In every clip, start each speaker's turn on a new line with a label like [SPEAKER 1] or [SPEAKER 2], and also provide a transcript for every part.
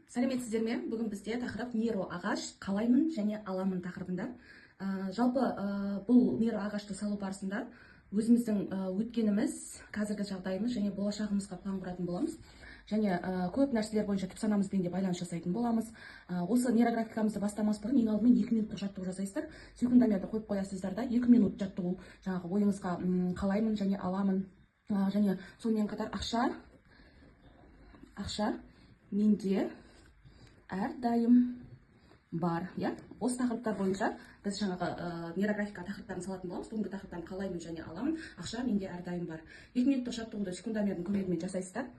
[SPEAKER 1] Сәлеметсіздер ме? Бүгін бізде тақырып нейроағаш қалаймын және аламын тақырыбында. Жалпы бұл нейроағашты салу барысында өзіміздің өткеніміз, қазіргі жағдайымыз және болашағымызға план құратын боламыз. Және көп нәрселер бойынша түп санамызбен де байланыс жасайтын боламыз. Осы нейрографикамызды бастамас бұрын ең алдымен 2 минуттық жаттығу жасайсыздар. Секундомерді қойып қоясыздар да 2 минут жаттығу, жаңағы ойыңызға қалаймын және аламын. Және сонымен қатар ақша менде әрдайым бар, иә? Осы тақырыптар бойынша біз жаңағы нейрографика тақырыптарын салатын боламыз. Бүгінгі тақырыптан қалаймын және аламын, ақша менде әрдайым бар. 2 минуттық жаттығуды секундомердің көмегімен жасайсыздар.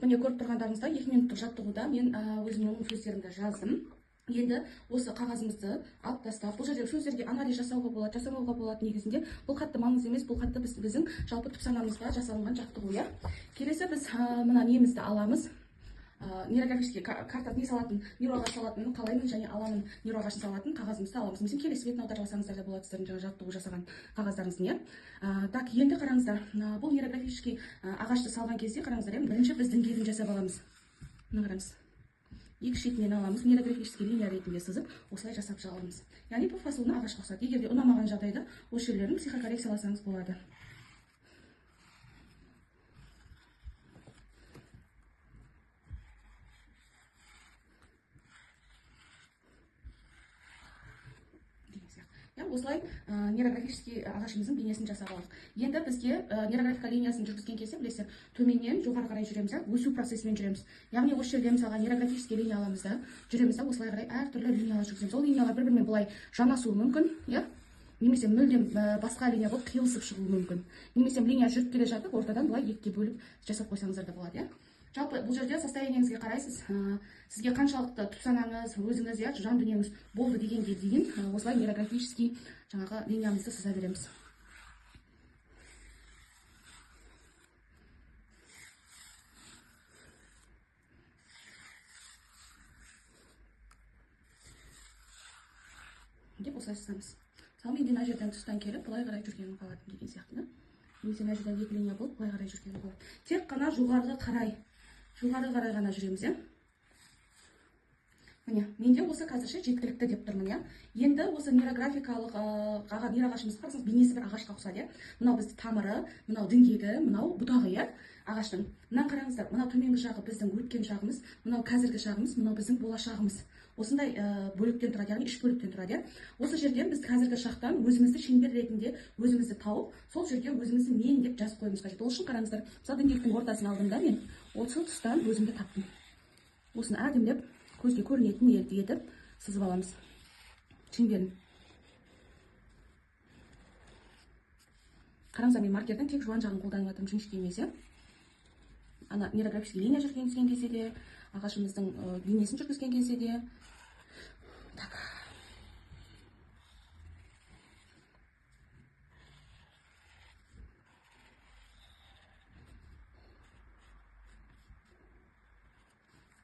[SPEAKER 1] Міне көріп тұрғандарыңыздай 2 минуттық жаттығуда мен өзімнің сөздерімді жаздым. Енді осы қағазымызды алып тастап, бұл жерде сөздерге анализ жасауға болады, жасамауға болады негізінде. Бұл қатты маңызды емес, бұл қатты біздің жалпы түп санамызға жасалынған жаттығу, иә? Келесі біз мына немізді аламыз. Нейрографический карта не салатын, нейроағаш салатын, қалаймын және аламын нейроағашын салатын қағазымызды аламыз. Немесе келесі бетін аударып алсаңыздар да болады, сіздердің жаңа жаттығу жасаған қағаздарыңыздың, иә? Так, енді қараңыздар, бұл нейрографический ағашты салған кезде қараңыздар, иә, бірінші біз діңгегін жасап аламыз. Мына қараңыз. Екі шетінен аламыз, нейрографический линия ретінде сызып, осылай жасап шығаламыз. Яғни бұл фасолына ағашқа ұқсады. Егер де ұнамаған жағдайда осы жерлерін психокоррекцияласаңыз болады. Осылай нейрографический ағашымыздың бейнесін жасап алдық. Енді бізге нейрографика линиясын жүргізген кезде, білесіздер, төменнен жоғары қарай жүреміз, өсу процесімен жүреміз. Яғни осы жерде мысалға нейрографический линия аламыз да, жүреміз да, осылай қарай әртүрлі линиялар жүргіземіз. Ол линиялар бір-бірімен былай жанасуы мүмкін, иә? Немесе мүлдем басқа линия болып қиылысып шығуы мүмкін. Немесе линия жүріп келе жатып, ортадан былай екіге бөліп жасап қойсаңыздар да болады, иә? Жалпы бұл жерде состояниеңізге қарайсыз, сізге қаншалықты түп санаңыз, өзіңіз, иә, жан дүниеңіз болды дегенге дейін осылай нейрографический жаңағы линиямызды сыза береміз. Деп осылай сызамыз. Мысалы, мен де мына жерден тұстан келіп, былай қарай жүргенім қалады деген сияқты, да? Немесе мына жерден екі линия болып, былай қарай жүргенім қалады. Тек қана жоғары қарай ғана жүреміз, иә? Міне, менде осы қазірше жеткілікті деп тұрмын, иә? Енді осы нейрографикалық нейроағашымызды қарасаңыз, бейнесі бір ағашқа ұқсады, иә? Мынау біздің тамыры, мынау діңгегі, мынау бұтағы, иә? Ағаштың. Мынаны қараңыздар, мынау төменгі жағы біздің өткен жағымыз, мынау қазіргі жағымыз, мынау біздің болашағымыз. Осындай бөліктен тұрады, яғни үш бөліктен тұрады, иә? Осы жерден біз қазіргі шақтан өзімізді шеңбер ретінде өзімізді тауып, сол жерге өзімізді мен деп жазып қоюымыз қажет. Ол үшін қараңыздар, мысалы діңгектің ортасын алдым да мен осы тұстан өзімді таптым. Осыны әдемілеп көзге көрінетін етіп сызып аламыз шеңберін. Қараңыздар, мен маркердің тек жуан жағын қолданып жатырмын, жіңішке емес, иә? Ана нейрографический линия жүргізген кезде де, ағашымыздың бейнесін жүргізген кезде де. Так.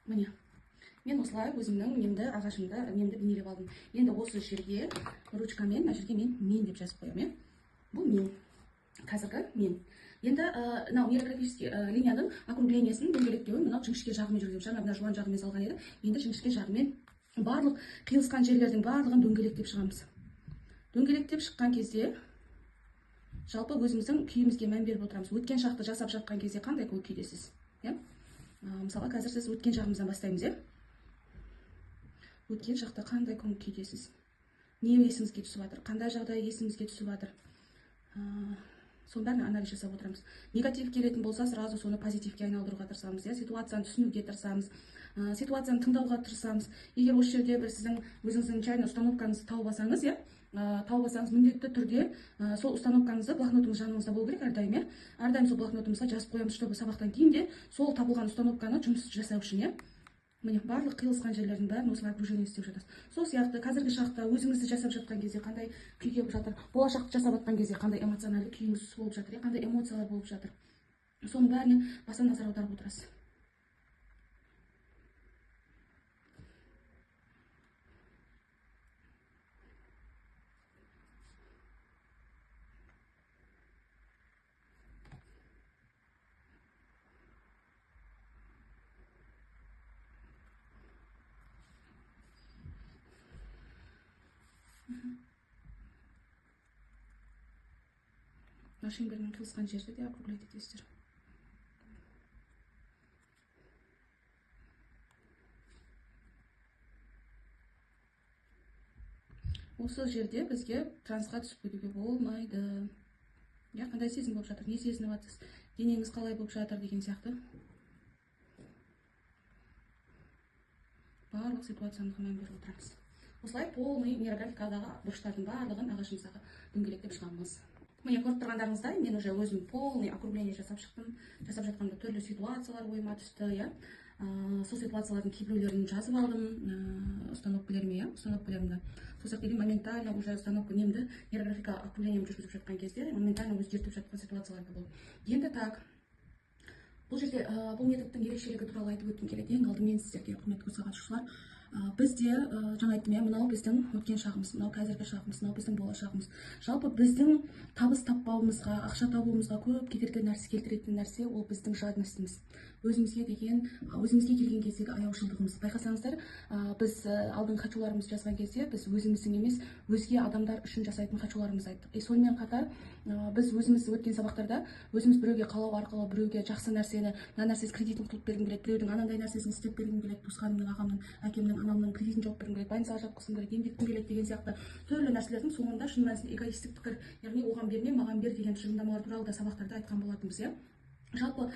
[SPEAKER 1] Міне. Мен осылай өзімнің немді ағашымды, немді бейнелеп алдым. Енді осы жерге ручкамен, мына жерге мен деп жазып қоямын, иә? Бұл мен. Қазіргі мен. Енді мынау нейрографический линияның округлениесін, дөңгелектеуін мынау жіңішке жағымен жүргіземіз. Жаңа мына жуан жағымен салған едім. Енді жіңішке жағымен барлық қиылысқан жерлердің барлығын дөңгелектеп шығамыз. Дөңгелектеп шыққан кезде жалпы өзіміздің күйімізге мән беріп отырамыз. Өткен шақты жасап жатқан кезде қандай күйдесіз, иә? Мысалға қазір сіз өткен шағымыздан бастаймыз, иә? Өткен шақта қандай көңіл күйдесіз? Не есіңізге түсіп жатыр? Қандай жағдай есіңізге түсіп жатыр? Соның бәріне анализ жасап отырамыз. Негатив келетін болса, сразу соны позитивке айналдыруға тырысамыз, иә? Ситуацияны түсінуге тырысамыз, ситуацияны тыңдауға тырысамыз. Егер осы жерде бір сіздің өзіңіздің чайный установкаңызды тауып алсаңыз, иә? Тауып алсаңыз, міндетті түрде сол установкаңызды блокнотыңыз жаныңызда болу керек әрдайым, иә? Әрдайым сол блокнотымызға жазып қоямыз, чтобы сабақтан кейін де сол табылған установканы жұмыс жасау үшін, иә? Міне, барлық қиылысқан жерлердің бәрін осылай окружение істеп жатасыз. Сол сияқты қазіргі шақта өзіңізді жасап жатқан кезде қандай күй келіп жатыр, болашақты жасап жатқан кезде қандай эмоционалды күйіңіз болып жатыр, қандай эмоциялар болып жатыр. Соның бәріне баса назар аударып отырасыз. Мына шеңбермен қиылысқан жерді де округлять етесіздер. Осы жерде бізге трансқа түсіп кетуге болмайды. Иә, қандай сезім болып жатыр, не сезініп жатсыз, денеңіз қалай болып жатыр деген сияқты. Барлық ситуациямызға мән беріп отырамыз. Осылай полный нейрографикадағы бұрыштардың барлығын ағашымыздағы дөңгелектеп шығамыз. Міне, көріп тұрғандарыңыздай, мен уже өзім полный округление жасап шықтым. Жасап жатқанда түрлі ситуациялар ойыма түсті, иә. Сол ситуациялардың кейбіреулерін жазып алдым, установкалеріме, иә, установкалерімді. Сол сияқты моментально уже установка немді, нейрографика округлениемді жүргізіп жатқан кезде моментально өзгертіп жатқан ситуациялар да болды. Енді так, бұл жерде бұл методтың ерекшелігі туралы айтып өткім келеді. Ең алдымен сіздерге, құрметті курсқа қатысушылар, бізде, жаңа айттым, иә, мынау біздің өткен шағымыз, мынау қазіргі шағымыз, мынау біздің болашағымыз. Жалпы біздің табыс таппауымызға, ақша табуымызға көп кедергі нәрсе келтіретін нәрсе ол біздің жадностіміз. Өзімізге деген, өзімізге келген кездегі аяушылдығымыз. Байқасаңыздар, біз алдыңғы хочу-ларымызды жазған кезде біз өзіміздің емес, өзге адамдар үшін жасайтын хочу-ларымызды айттық. И сонымен қатар, біз өзіміз өткен сабақтарда өзіміз біреуге қалау арқылы біреуге жақсы нәрсені, мына нәрсесі кредитін құтылып бергім келеді, біреудің анандай нәрсесін істеп бергім келеді, туысқанымның, ағамның, әкемнің, анамның кредитін жауып бергім келеді, больницаға жатқызғым келеді, емдеткім келеді деген сияқты түрлі нәрселердің соңында шын мәнісінде эгоистік пікір, яғни оған берме, маған бер деген тұжырымдамалар туралы да сабақтарда айтқан болатынбыз, иә. Жалпы,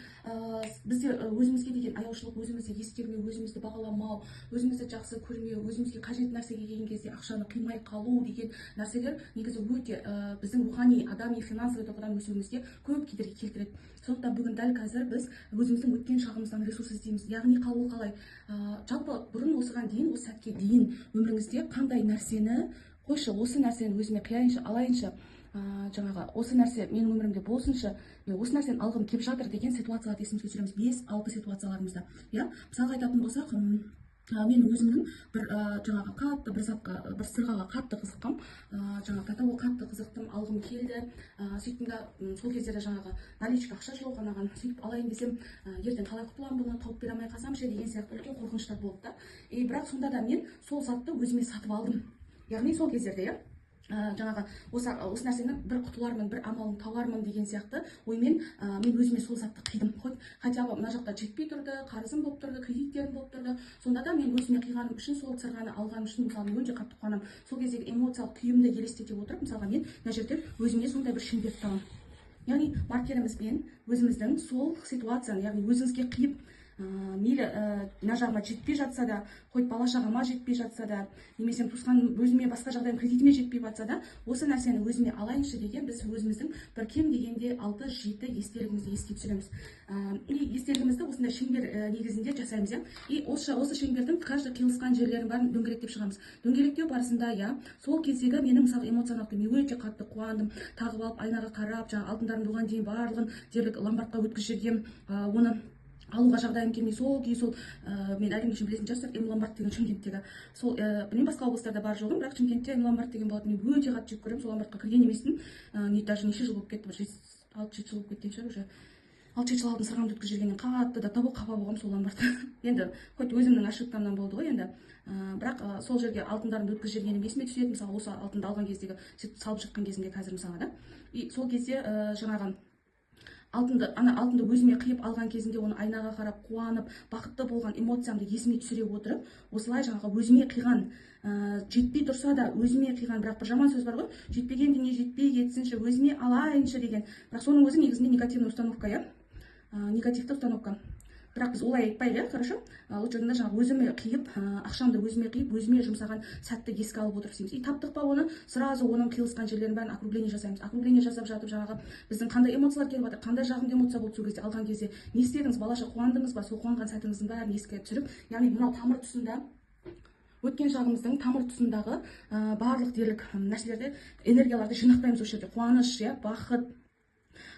[SPEAKER 1] бізде өзімізге деген аяушылық, өзімізді ескермеу, өзімізді бағаламау, өзімізді жақсы көрмеу, өзімізге қажет нәрсеге келген кезде ақшаны қимай қалу деген нәрселер негізі өте біздің рухани, адами, финансовый тұрғыдан өсуімізге көп кедергі келтіреді. Сондықтан бүгін дәл қазір біз өзіміздің өткен шағымыздан ресурс іздейміз. Яғни қалу қалай? Жалпы бұрын осыған дейін, осы сәтке дейін өміріңізде қандай нәрсені қойшы, осы нәрсені өзіме қияйыншы, алайыншы, жаңағы осы нәрсе менің өмірімде болсыншы, мен осы нәрсені алғым келіп жатыр деген ситуацияларды есімізге түсіреміз. 5-6 ситуацияларымызда, иә. Мысалға айтатын болсақ, мен өзімнің бір, жаңағы қатты бір затқа, бір сырғаға қатты қызыққам, жаңағы татауға қатты қызықтым, алғым келді. Сөйттім да, сол кездері жаңағы наличка ақша жоқ анаған, сөйтіп алайын десем, ертең қалай құтыламын бұны, тауып бере алмай қалсам ше деген сияқты үлкен қорқыныштар болды да. И бірақ сонда да мен сол затты өзіме сатып алдым. Яғни сол кездерде, иә, жаңағы осы нәрсені бір құтылармын, бір амалын табармын деген сияқты оймен, мен өзіме сол затты қидым. Хоть хотя бы мына жақта жетпей тұрды, қарызым болып тұрды, кредиттерім болып тұрды. Сонда да мен өзіме қиғаным үшін, сол сырғаны алғаным үшін, мысалы, мен өте қатты қуанамын. Сол кездегі эмоциялық күйімді елестете отырып, мысалға, мен мына жерде өзіме сондай бір шеңбер табамын. Яғни маркерімізбен өзіміздің сол ситуацияны, яғни өзіңізге қиып, мейлі, мына жағыма жетпей жатса да, хоть бала шағама жетпей жатса да, немесе туысқан өзіме басқа жағдайым кредитіме жетпей жатса да, осы нәрсені өзіме алайыншы деген біз өзіміздің бір кем дегенде 6-7 естелігімізді еске түсіреміз. И естелігімізді осындай шеңбер негізінде жасаймыз, иә. И осы шеңбердің каждый қиылысқан жерлерін бәрін дөңгелектеп шығамыз. Дөңгелектеу барысында, иә, сол кездегі менің, мысалы, эмоционалдық мен өте қатты қуандым, тағып алып айнаға қарап, жаңағы алтындарымды оған дейін барлығын дерлік ломбардқа өткізіп жібергенмін, оны алуға жағдайым келмей, сол күйі сол, мен әлі күнге шейін білетін шығарсыздар, М ломбард деген Шымкенттегі. Сол, білмеймін, басқа облыстарда бар жоғын, бірақ Шымкентте М ломбард деген болатын. Мен өте қатты жек көремін, сол ломбардқа кірген емеспін. Не, даже неше жыл болып кетті, бір 6-7 жыл болып кеткен шығар уже. 6-7 жыл алдын сырғамды өткізіп жібергеннен қатты да табу қапа болғанмын сол ломбардта. Енді хоть өзімнің ошибкамнан болды ғой енді. Бірақ, сол жерге алтындарымды өткізіп жібергенім есіме түседі. Мысалы, осы алтынды алған кездегі сөйтіп салып жатқан кезімде қазір мысалға да. И сол кезде, жаңағы алтынды, ана алтынды өзіме қиып алған кезімде оны айнаға қарап қуанып, бақытты болған эмоциямды есіме түсіре отырып, осылай жаңағы өзіме қиған, жетпей тұрса да өзіме қиған, бірақ бір жаман сөз бар ғой, жетпеген дүние жетпей кетсінші, өзіме алайыншы деген. Бірақ соның өзі негізінде негативный установка, иә? Негативті установка. Бірақ біз олай айтпайық, иә, хорошо? Лучше онда жаңағы өзіме қиып, ақшамды өзіме қиып, өзіме жұмсаған сәтті еске алып отырып істейміз. И таптық па оны, сразу оның қиылысқан жерлерін бәрін округление жасаймыз. Округление жасап жатып, жаңағы біздің қандай эмоциялар келіп жатыр, қандай жағымды эмоция болды сол кезде алған кезде, не істедіңіз, балаша қуандыңыз ба, сол қуанған сәтіңіздің бәрін еске түсіріп, яғни мынау тамыр тұсында, өткен шағымыздың тамыр тұсындағы, барлық дерлік нәрселерді, энергияларды жинақтаймыз осы жерде. Қуаныш, иә, бақыт.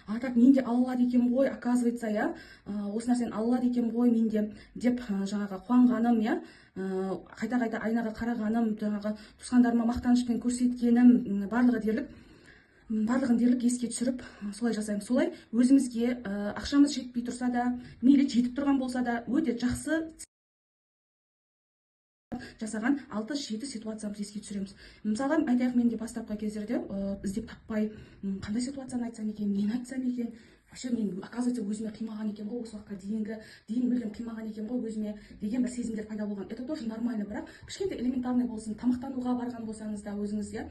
[SPEAKER 1] А так мен де ала алады екенмін ғой, оказывается, иә, осы нәрсені ала алады екенмін ғой мен де деп, жаңағы қуанғаным, иә, қайта-қайта айнаға қарағаным, жаңағы туысқандарыма мақтанышпен көрсеткенім, барлығы дерлік, барлығын дерлік еске түсіріп, солай жасаймыз. Солай өзімізге, ақшамыз жетпей тұрса да, мейлі жетіп тұрған болса да, өте жақсы жасаған 6-7 ситуациямызды еске түсіреміз. Мысалға айтайық, мен де бастапқы кездерде іздеп таппай, қандай ситуацияны айтсам екен, нені айтсам екен, вообще мен, оказывается, өзіме қимаған екен ғой, осы уақытқа дейін мүлдем қимаған екен ғой өзіме деген бір сезімдер пайда болған. Это тоже нормально, бірақ кішкентай, элементарный болсын, тамақтануға барған болсаңыз да өзіңіз, иә,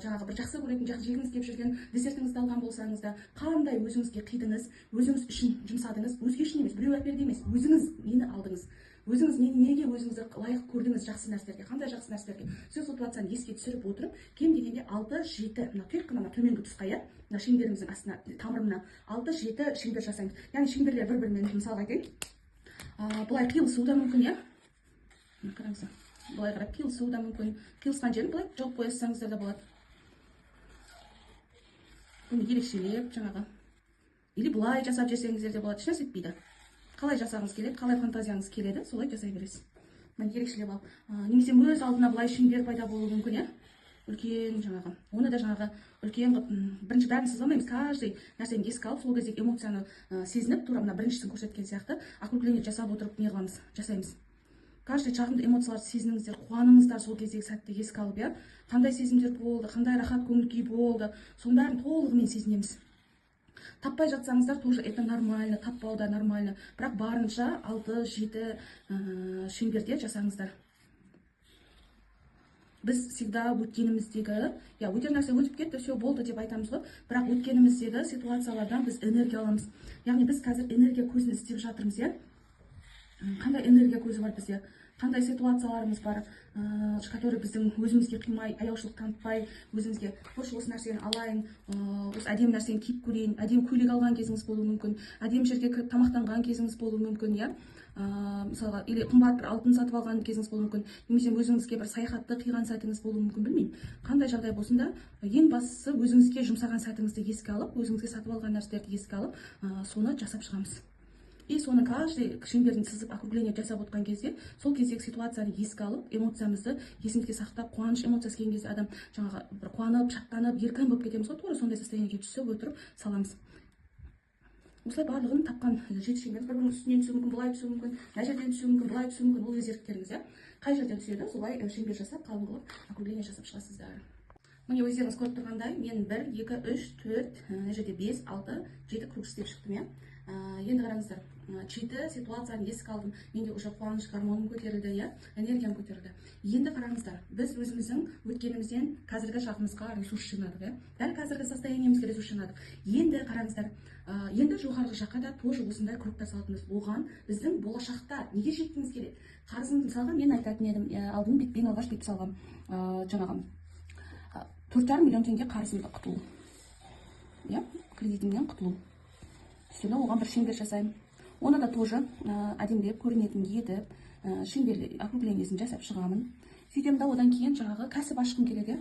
[SPEAKER 1] жаңағы бір жақсы көретін, жақсы жегіңіз келіп жүрген десертіңізді алған болсаңыз да, қандай өзіңізге қидыңыз, өзіңіз үшін жұмсадыңыз, өзге үшін емес, біреу әперді емес, өзіңіз нені алдыңыз, өзіңіз неге өзіңізді лайық көрдіңіз жақсы нәрселерге, қандай жақсы нәрселерге, сол ситуацияны еске түсіріп отырып, кем дегенде 6-7, мына тек қана мына төменгі тұсқа, иә, мына шеңберіміздің астына, тамырына 6-7 шеңбер жасаймыз. Яғни шеңберлер бір бірімен, мысалға айтайын, былай қиылысуы да мүмкін, иә, мына қараңыздар, былай қарап қиылысуы да мүмкін, қиылысқан жерін былай жауып қоя салсаңыздар да болады, бұны ерекшелеп жаңағы, или былай жасап жесеңіздер де болады, ешнәрсе етпейді. Қалай жасағыңыз келеді, қалай фантазияңыз келеді, солай жасай бересіз. Мына ерекшелеп алып, немесе өз алдына былай шеңбер пайда болуы мүмкін, иә, үлкен жаңағы, оны да жаңағы үлкен қылып, бірінші бәрін сыза алмаймыз, каждый нәрсені еске алып, сол кездегі эмоцияны сезініп, тура мына біріншісін көрсеткен сияқты округление жасап отырып не қыламыз, жасаймыз. Каждый жағымды эмоцияларды сезініңіздер, қуаныңыздар сол кездегі сәтті еске алып, иә, қандай сезімдер болды, қандай рахат көңіл күй болды, соның бәрін толығымен сезінеміз. Таппай жатсаңыздар, тоже это нормально, таппау да нормально, бірақ барынша 6-7 шеңберде жасаңыздар. Біз всегда өткеніміздегі, иә, өтер нәрсе өтіп кетті, все, болды деп айтамыз ғой, бірақ өткеніміздегі ситуациялардан біз энергия аламыз. Яғни біз қазір энергия көзін іздеп жатырмыз, иә. Қандай энергия көзі бар бізде, қандай ситуацияларымыз бар, который біздің өзімізге қимай, аяушылық танытпай, өзімізге қойшы, осы нәрсені алайын, осы әдемі нәрсені киіп көрейін, әдемі көйлек алған кезіңіз болуы мүмкін, әдемі жерге кіріп тамақтанған кезіңіз болуы мүмкін, иә, мысалға, или қымбат бір алтын сатып алған кезіңіз болуы мүмкін, немесе өзіңізге бір саяхатты қиған сәтіңіз болуы мүмкін, білмеймін, қандай жағдай болсын да, ең бастысы өзіңізге жұмсаған сәтіңізді еске алып, өзіңізге сатып алған нәрселерді еске алып, соны жасап шығамыз. И соны каждый шеңберін сызып, округление жасап отқан кезде, сол кездегі ситуацияны еске алып, эмоциямызды есімізге сақтап, қуаныш эмоциясы келген кезде адам жаңағы бір қуанып, шаттанып, еркін болып кетеміз ғой, тура сондай состояниеге түсіп отырып саламыз. Осылай барлығын тапқан 7 шеңбер бір бірінің үстінен түсуі мүмкін, былай түсуі мүмкін, мына жерден түсуі мүмкін, былай түсуі мүмкін, ол өз еріктеріңіз, иә, қай жерден түседі, солай шеңбер жасап, қалың қылып округление жасап шығасыздар. Міне, өздеріңіз көріп тұрғандай, мен 1, 2, 3, 4, мына жерде 5, 6, 7 круг істеп шықтым, иә. Енді қараңыздар, 7 ситуацияны еске алдым, менде уже қуаныш гормоным көтерілді, иә, энергиям көтерілді. Енді қараңыздар, біз өзіміздің өткенімізден қазіргі шағымызға ресурс жинадық, иә, дәл қазіргі состояниемізге ресурс жинадық. Енді қараңыздар, енді жоғарғы жаққа да тоже осындай кругтар салатынбыз. Оған біздің болашақта неге жеткіміз келеді, қарызым, мысалға, мен айтатын едім, алдын бүйтіп, ең алғаш бүйтіп салғам, жаңағы 4,5 миллион теңге қарызымды құтылу, иә, кредитімнен құтылу. Өйткені оған бір шеңбер жасаймын, оны да тоже әдемілеп көрінетін етіп, шеңбер округлениесін жасап шығамын. Сөйтемін да, одан кейін жаңағы кәсіп ашқым келеді, иә,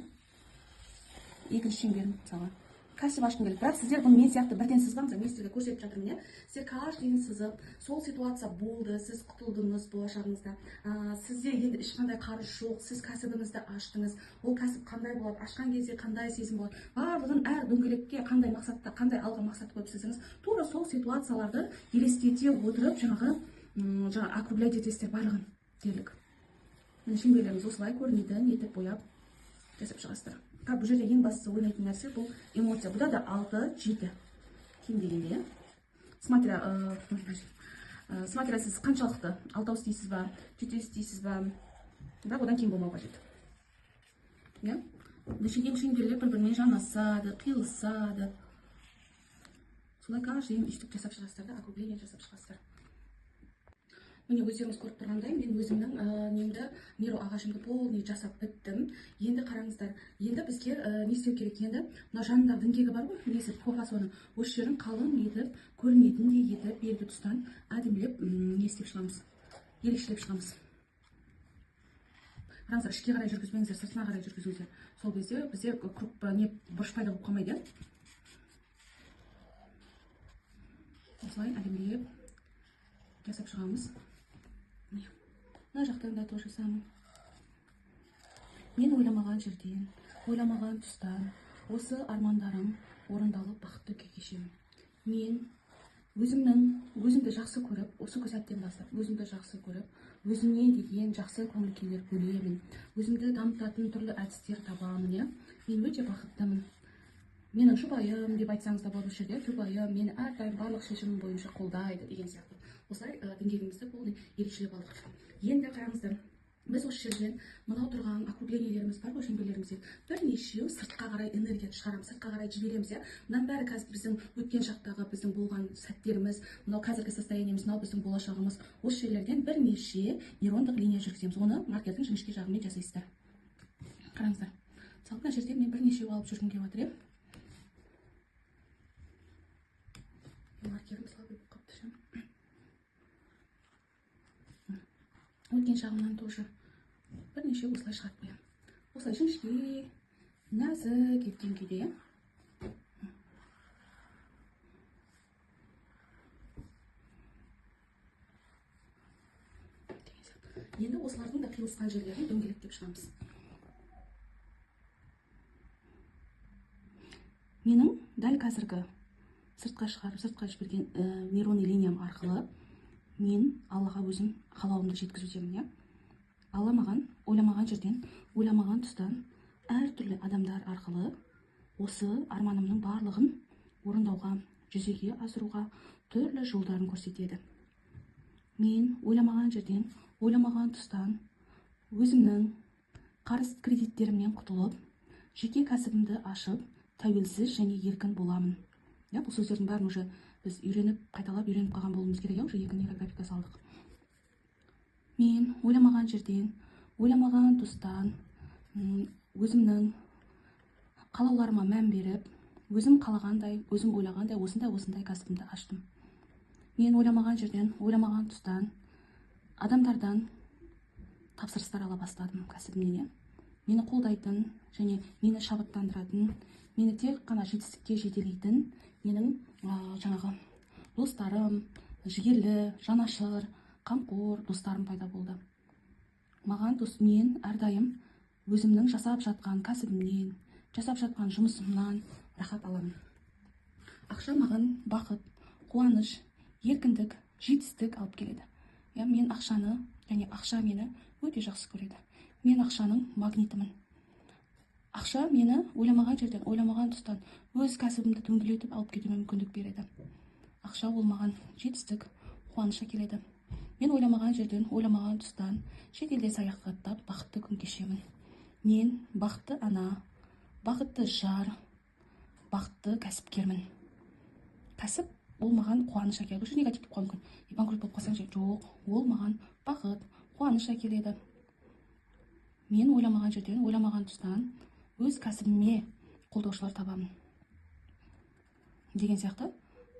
[SPEAKER 1] екінші шеңберім, мысалға, кәсіп ашқым келеді. Бірақ сіздер бұны мен сияқты бірден сызбаңыздар, мен сіздерге көрсетіп жатырмын, иә. Сіздер каждыйын сызып, сол ситуация болды, сіз құтылдыңыз, болашағыңызда сізде енді ешқандай қарыз жоқ, сіз кәсібіңізді аштыңыз, ол кәсіп қандай болады, ашқан кезде қандай сезім болады, барлығын әр дөңгелекке қандай мақсатта, қандай алға мақсат қойып сіздіңіз, тура сол ситуацияларды елестете отырып, жаңағы округлять етесіздер барлығын дерлік. Міне, шеңберлеріңіз осылай көрінетін етіп бояп жасап шығасыздар. Бірақ бұл жерде ең бастысы ойнайтын нәрсе бұл эмоция. Бұда да 6-7 кем дегенде, иә, смотря сіз қаншалықты, алтау істейсіз ба, жетеу істейсіз ба, бірақ одан кем болмау қажет, иә. Нешеден шеңберлер бір бірімен жанасады, қиылысады, солай каждый өйстіп жасап шығасыздар да, округление жасап шығасыздар. Міне, өздеріңіз көріп тұрғандай, мен өзімнің немді, нейро ағашымды полный жасап біттім. Енді қараңыздар, енді бізге не істеу керек? Енді мына жанындағы діңгегі бар ғой, несі, фасоның осы жерін қалың етіп, көрінетіндей етіп, белгі тұстан әдемілеп, не істеп шығамыз, ерекшелеп шығамыз. Қараңыздар, ішке қарай жүргізбеңіздер, сыртына қарай жүргізіңіздер. Сол кезде бізде круг не бұрыш пайда болып қалмайды, иә. Осылай әдемілеп жасап шығамыз. Міне, мына жақтан да то же самое. Мен ойламаған жерден, ойламаған тұстан осы армандарым орындалып, бақытты күй кешемін. Мен Өзімді жақсы көріп, осы сәттен бастап өзімді жақсы көріп, өзіме деген жақсы көңіл күйлер бөлемін, өзімді дамытатын түрлі әдістер табамын, иә. Мен өте бақыттымын. Менің жұбайым деп айтсаңыз да болады осы жерде, жұбайым мені әрдайым барлық шешімім бойынша қолдайды деген сияқты. Осылай діңгегімізді полный ерекшелеп алдық. Енді қараңыздар, біз осы жерден мынау тұрған округлениелеріміз бар ғой, шеңберлерімізден бірнешеу сыртқа қарай энергия шығарамыз, сыртқа қарай жібереміз, иә. Мынаның бәрі қазір біздің өткен шақтағы біздің болған сәттеріміз, мынау қазіргі состояниеміз, мынау біздің болашағымыз. Осы жерлерден бірнеше нейрондық линия жүргіземіз. Оны маркердің жіңішке жағымен жасайсыздар. Қараңыздар, мысалы мына жерде мен бірнешеу алып жүргім келіп жатыр, иә. Маркерім слабый болып қалыпты ше. Өткен шағымнан тоже бірнеше осылай шығарып қоямын. Осылай жіңішке, нәзік еткен күйде, иә. Енді осылардың да қиылысқан жерлерін дөңгелектеп шығамыз. Менің дәл қазіргі сыртқа шығарып, сыртқа жіберген нейронный линиям арқылы мен Аллаға өзім қалауымды жеткізудемін, иә. Алла маған ойламаған жерден, ойламаған тұстан әртүрлі адамдар арқылы осы арманымның барлығын орындауға, жүзеге асыруға түрлі жолдарын көрсетеді. Мен ойламаған жерден, ойламаған тұстан өзімнің қарыз кредиттерімнен құтылып, жеке кәсібімді ашып, тәуелсіз және еркін боламын. Иә, бұл сөздердің бәрін уже біз үйреніп, қайталап үйреніп қалған болуымыз керек, иә, уже екі нейрографика салдық. Мен ойламаған жерден, ойламаған тұстан, өзімнің қалауларыма мән беріп, өзім қалағандай, өзім ойлағандай осындай-осындай кәсібімді аштым. Мен ойламаған жерден, ойламаған тұстан адамдардан тапсырыстар ала бастадым кәсібімнен, иә. Мені қолдайтын және мені шабыттандыратын, мені тек қана жетістікке жетелейтін менің жаңағы достарым, жігерлі, жанашыр, қамқор достарым пайда болды. Маған дос, мен әрдайым өзімнің жасап жатқан кәсібімнен, жасап жатқан жұмысымнан рахат аламын. Ақша маған бақыт, қуаныш, еркіндік, жетістік алып келеді. Иә, мен ақшаны және ақша мені өте жақсы көреді. Мен ақшаның магнитімін. Ақша мені ойламаған жерден, ойламаған тұстан өз кәсібімді дөңгелетіп алып кетуіме мүмкіндік береді. Ақша ол маған жетістік, қуаныш әкеледі. Мен ойламаған жерден, ойламаған тұстан шетелде саяхаттап бақытты күн кешемін. Мен бақытты ана, бақытты жар, бақытты кәсіпкермін. Кәсіп ол маған қуаныш әкеледі. Уже негатив болып қалуы мүмкін. И банкрот болып қалсаң ше, жоқ, ол маған бақыт, қуаныш әкеледі. Мен ойламаған жерден, ойламаған тұстан өз кәсібіме қолдаушылар табамын деген сияқты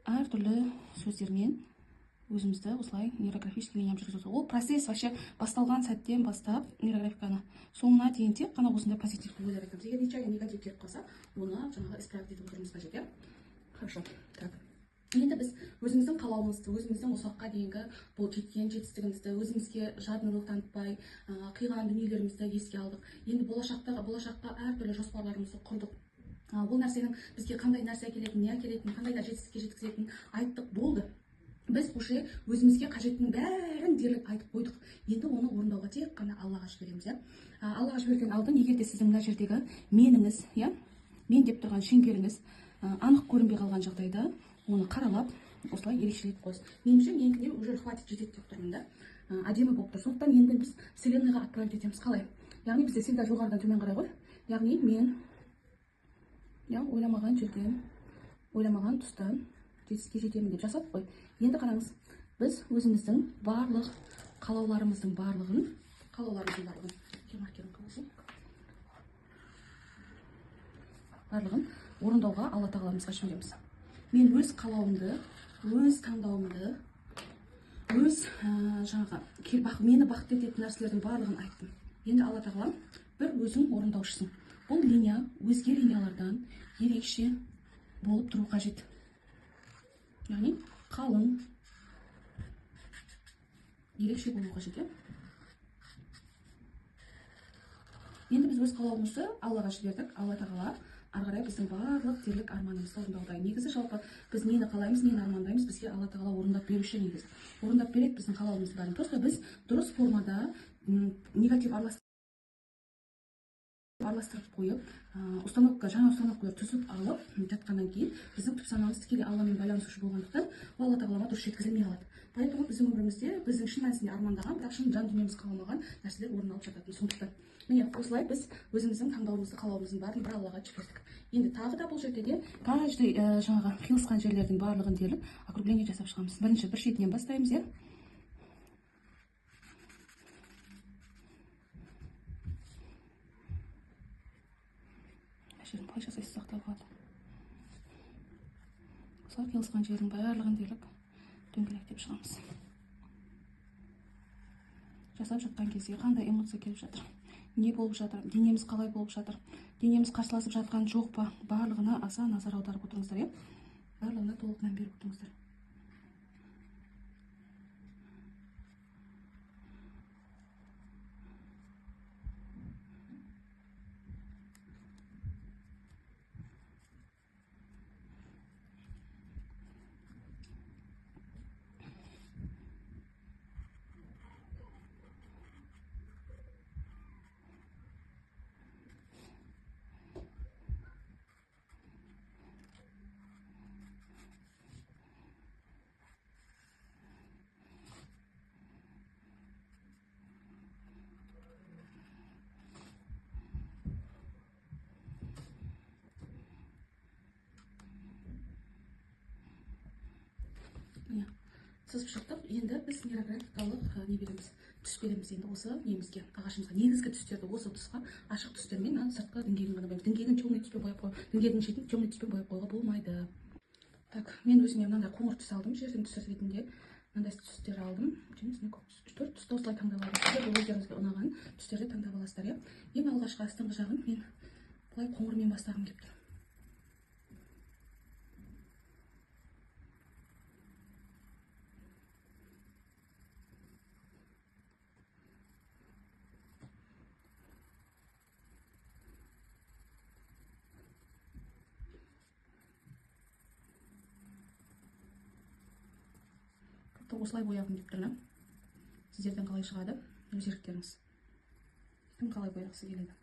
[SPEAKER 1] әртүрлі сөздермен өзімізді осылай нейрографический линиям жүргізіп отырмыз. Ол процесс вообще басталған сәттен бастап нейрографиканы соңына дейін тек қана осындай позитивті ойлар айтамыз. Егер нечаянно негатив келіп қалса, оны жаңағы исправить етіп отыруымыз қажет, иә? Хорошо. Так. Енді біз өзіміздің қалауымызды, өзіміздің осы уақытқа дейінгі бұл жеткен жетістігімізді, өзімізге жадынылық танытпай, қиған дүниелерімізді еске алдық. Енді болашаққа әртүрлі жоспарларымызды құрдық. Ол нәрсенің бізге қандай нәрсе әкелетінін, не әкелетінін, қандай да жетістікке жеткізетінін айттық, болды. Біз уже өзімізге қажеттінің бәрін дерлік айтып қойдық. Енді оны орындауға тек қана Аллаға жібереміз, иә? Аллаға жіберген алдын, егер де сіздің мына жердегі меніңіз, иә, мен деп тұрған шеңберіңіз, анық көрінбей қалған жағдайда оны қаралап, осылай ерекшелеп қойсыз. Меніңше, менікіне уже хватит, жетеді деп тұрмын да. Әдемі болып тұр. Сондықтан енді біз вселенныйға отправить етеміз. Қалай? Яғни бізде всегда жоғарыдан төмен қарай ғой. Яғни мен, иә, ойламаған жерден, ойламаған тұстан жетістікке жетемін деп жасадық қой. Енді қараңыз, біз өзіміздің барлық қалауларымыздың барлығын, қалауларымыздың барлығын, маркерін қаласың, барлығын орындауға Алла тағаламызға жібереміз. Мен өз қалауымды, өз таңдауымды, өз, жаңағы, мені бақытты ететін нәрселердің барлығын айттым. Енді Алла тағалам, бір өзің орындаушысың. Бұл линия өзге линиялардан ерекше болып тұру қажет. Яғни қалың, ерекше болу қажет, иә? Енді біз өз қалауымызды Аллаға жібердік. Алла тағала Ары қарай біздің барлық дерлік арманымызды орындауда. Негізі жалпы біз нені қалаймыз, нені армандаймыз, бізге Алла Тағала орындап беруші негізі. Орындап береді біздің қалауымыздың бәрін. Просто біз дұрыс формада негатив араластырып қойып, установка, жаңа установкалар түзіп алып жатқаннан кейін біздің түп санамыз тікелей Алламен байланысушы болғандықтан ол Алла Тағалаға дұрыс жеткізілмей қалады. Поэтому біздің өмірімізде біздің шын мәнісінде армандаған, бірақ шын жан дүниеміз қаламаған нәрселер орын алып жататын. Сондықтан міне осылай біз өзіміздің таңдауымызды, қалауымыздың бәрін бір Аллаға жібердік. Енді тағы да бұл жерде де каждый жаңағы қиылысқан жерлердің барлығын дерлік округление жасап шығамыз. Бірінші бір шетінен бастаймыз, иә. Жерін қалай жасайсыз, сақтап қалады. Осылай қиылысқан жердің барлығын дерлік дөңгелектеп шығамыз. Жасап жатқан кезде қандай эмоция келіп жатыр, не болып жатыр, денеміз қалай болып жатыр, денеміз қарсыласып жатқан жоқ па, барлығына аса назар аударып отырыңыздар, иә? Барлығына толық мән беріп отырыңыздар. Сызып шықтық. Енді біз нейрографикалық не береміз, түс береміз енді осы немізге, ағашымызға. Негізгі түстерді осы тұсқа ашық түстермен, сыртқы діңгегін ғана бояймыз. Діңгегін темный түспен бояп қою, діңгегінің шетін темный түспен бояп қоюға болмайды. Так, мен өзіме мынандай қоңыр түс алдым, жердің түсі ретінде мынандай түстер алдым. Және үстіне көк түс. 3-4 түсті осылай таңдап алдым. Сіздер өздеріңізге ұнаған түстерді таңдап аласыздар, иә. Ең алғашқы астыңғы жағын мен былай қоңырмен бастағым келіп тұр. Осылай бояғым келіп тұр, Сіздерден қалай шығады, өз еріктеріңіз. Кім қалай бояғысы келеді.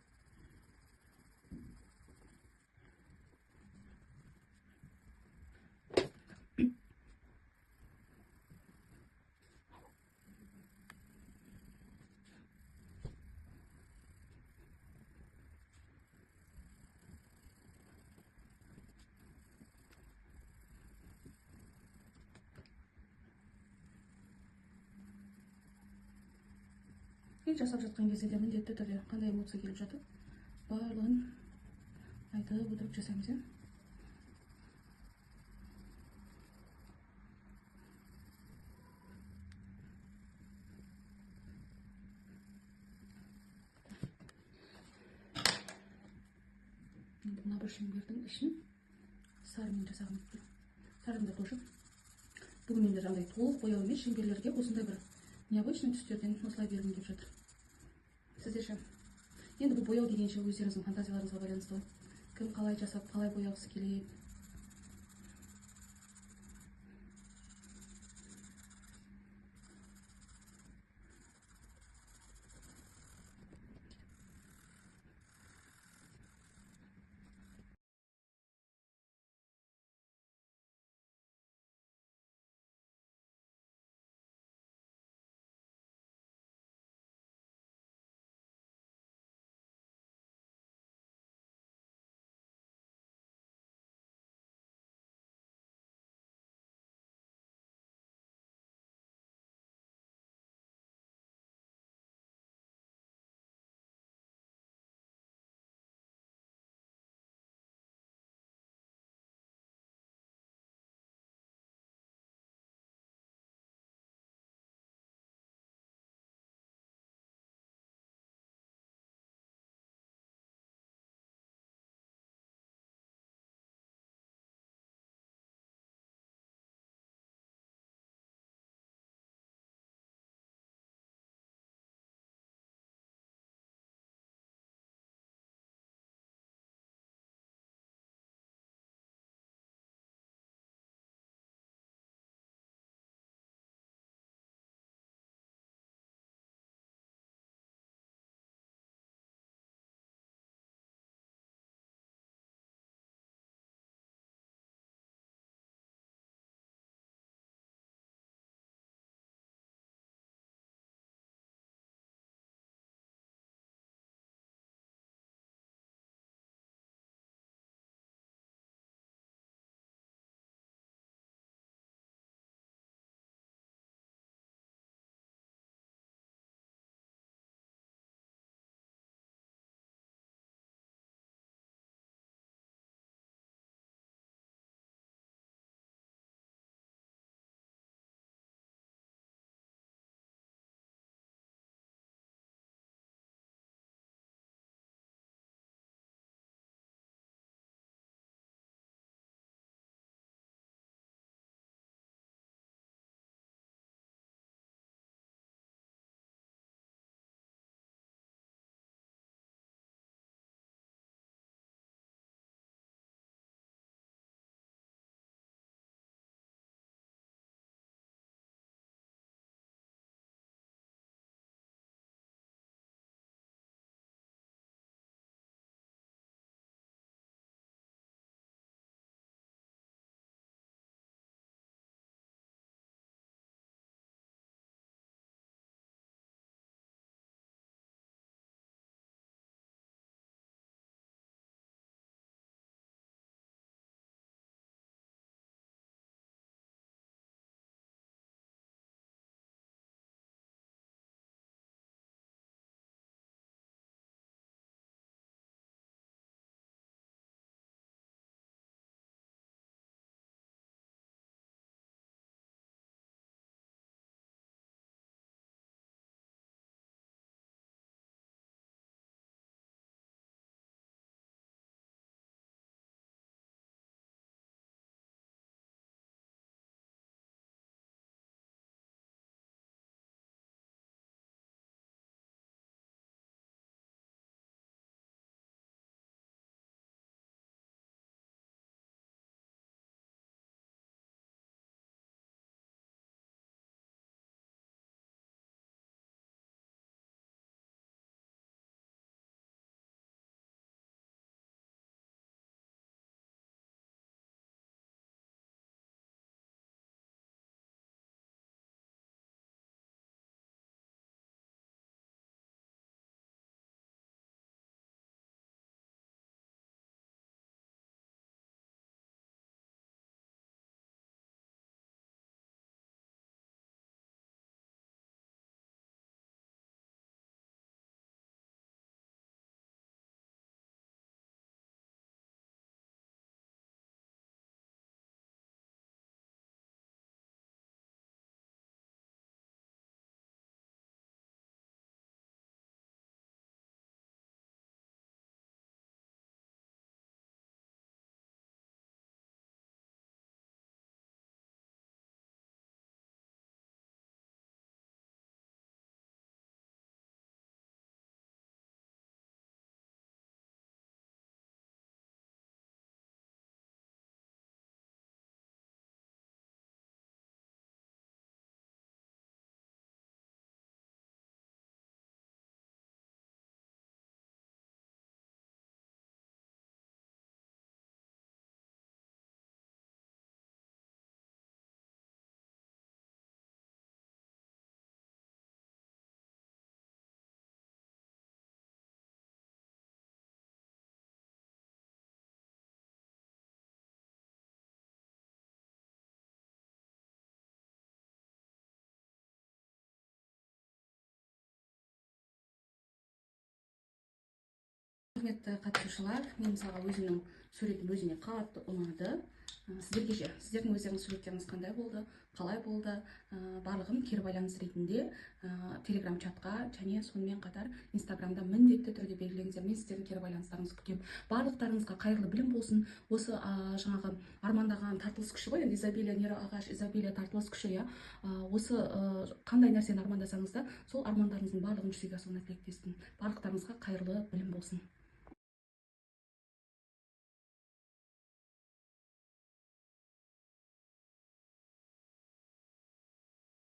[SPEAKER 1] Жасап жатқан кезде де міндетті түрде қандай эмоция келіп жатыр, барлығын айтып отырып жасаймыз, иә. Енді мына бір шеңбердің ішін сарымен жасағым келіп тұр. Сарыны да тоже. Бүгін енді жаңағыдай толық бояу емес, шеңберлерге осындай бір необычный түстерден осылай бергім келіп жатыр. Сіздерше. Енді бұл бояу дегенше өздеріңіздің фантазияларыңызға байланысты ғой. Кім қалай жасап, қалай бояғысы келеді. Құрметті қатысушылар, мен, мысалға, өзімнің суретім өзіме қатты ұнады. Сіздерге ше? Сіздердің өздеріңіз суреттеріңіз қандай болды, қалай болды? Барлығын кері байланыс ретінде телеграм чатқа және сонымен қатар инстаграмда міндетті түрде белгілеңіздер. Мен сіздердің кері байланыстарыңызды күтемін. Барлықтарыңызға қайырлы білім болсын. Осы жаңағы армандаған тартылыс күші ғой енді, изобилие, нейроағаш, изобилие, тартылыс күші, иә. Осы қандай нәрсені армандасаңыз да, сол армандарыңыздың барлығын жүзеге асуына тілектеспін. Барлықтарыңызға қайырлы білім болсын.